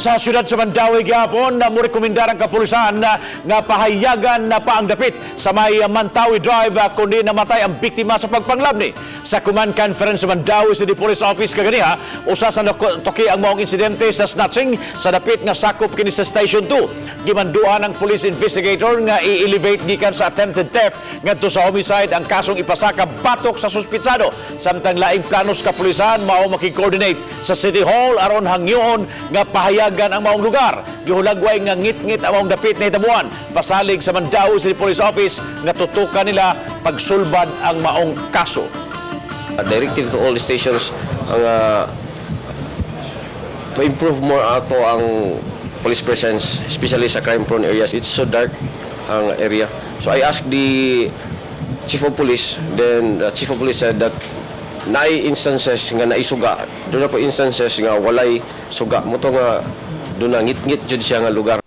Sa siyudad sa Mandaue gyapon na morekomendar ang kapulisan na nga pahayagan na pa ang dapit sa may Mantawi Drive kundi namatay ang biktima sa pagpanglabni. Sa command conference sa Mandaue City Police Office kaganiha, usa sa toki ang maong insidente sa snatching sa dapit nga sakop kini sa Station 2. Gimanduan ang police investigator nga i-elevate gikan sa attempted theft ngadto sa homicide ang kasong ipasaka batok sa suspitsado. Samtang laing plano sa kapulisan mao makig-coordinate sa City Hall aron hangyoon nga pahayagan ang maong lugar. Gihulagway nga ngit-ngit ang maong dapit na hitabuan. Pasalig sa Mandaue City Police Office nga tutukan nila pagsulbad ang maong kaso. A directive to all the stations ang to improve more ato ang police presence, especially sa crime prone areas. It's so dark ang area. So I asked the chief of police, then the chief of police said that naay instances nga naisuga, duna po instances nga walay suga mo to nga duna ngit-ngit jud siya nga lugar.